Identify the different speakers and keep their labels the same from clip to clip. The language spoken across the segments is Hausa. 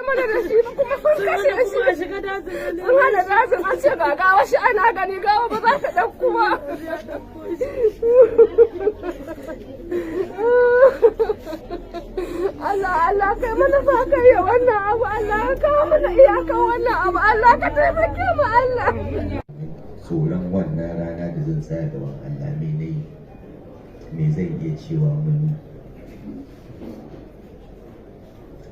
Speaker 1: mana da shi ba, kuma sun kashe shi. Sun hana dajin, an ce ga gawa shi ana gani, gawa ba za ta ɗauko ba. Allah, Allah, kai mana sa kai ya wannan abu. Allah ka kawo mana iyakan wannan abu. Allah ka taimake mu, Allah.
Speaker 2: Tsoron wannan rana da zan tsaya gaban Allah, me na yi? Me zan iya cewa mun yi?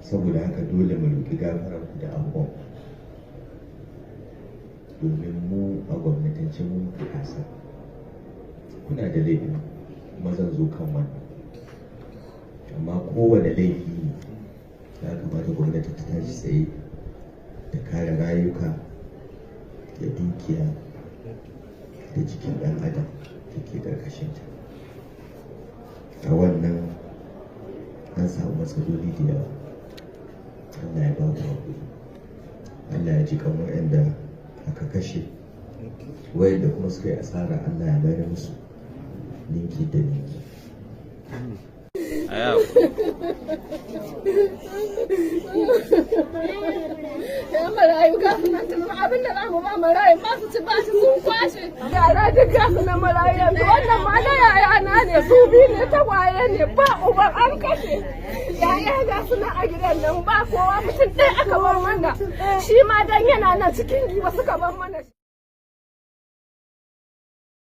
Speaker 2: Saboda haka dole mu roƙi gafarar ku da abubuwan, domin mu a gwamnatance mu muka kasa. Kuna da laifin, kuma zan zo kan wannan. Amma kowane laifi ne, ya kamata gwamnati ta tashi tsaye ta kare rayuka da dukiya da jikin ɗan adam da ke ƙarƙashinta. A wannan an samu matsaloli da yawa. Allah ya ba ku haƙuri, Allah ya ji kan waɗanda aka kashe, waɗanda kuma suka yi asara, Allah ya mayar musu ninki da ninki.
Speaker 3: A yi haƙuri.
Speaker 1: Yan marayu ga su nan, abin da za mu ba marayu ba su ci ba shi, sun kwashe. Yara duk ga su nan marayu. Yanzu wannan ma na yaya na ne, su biyu ne, tagwaye ne, ba uban, an kashe. Yaya ga su nan a gidan nan ba kowa, mutum ɗaya aka bar mana. Shi ma dan yana nan cikin Giwa suka bar mana shi.